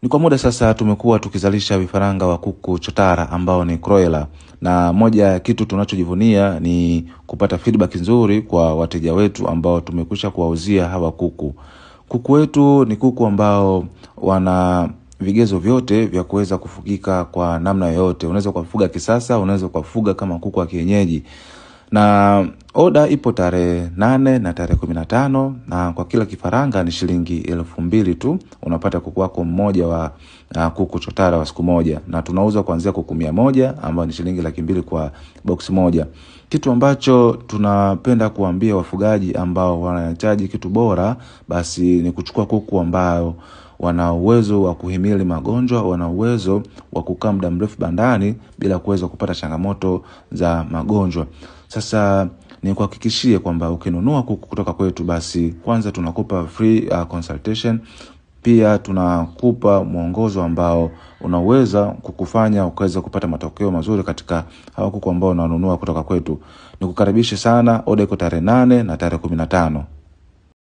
Ni kwa muda sasa tumekuwa tukizalisha vifaranga wa kuku chotara ambao ni broiler, na moja ya kitu tunachojivunia ni kupata feedback nzuri kwa wateja wetu ambao tumekwisha kuwauzia hawa kuku. Kuku wetu ni kuku ambao wana vigezo vyote vya kuweza kufugika kwa namna yoyote. Unaweza kuwafuga kisasa, unaweza kuwafuga kama kuku wa kienyeji. Na oda ipo tarehe 8 na tarehe 15, na kwa kila kifaranga ni shilingi 2000 tu. Unapata kuku wako mmoja wa kuku chotara wa siku moja, na tunauza kuanzia kuku 100 ambao ni shilingi 200,000 kwa box moja. Kitu ambacho tunapenda kuambia wafugaji ambao wanahitaji kitu bora, basi ni kuchukua kuku ambao wana uwezo wa kuhimili magonjwa, wana uwezo wa kukaa muda mrefu bandani bila kuweza kupata changamoto za magonjwa. Sasa nikuhakikishie kwamba ukinunua kuku kutoka kwetu, basi kwanza tunakupa free consultation, pia tunakupa mwongozo ambao unaweza kukufanya ukaweza kupata matokeo mazuri katika hawa kuku ambao unanunua kutoka kwetu. Nikukaribishe sana, oda iko tarehe 8 na tarehe 15.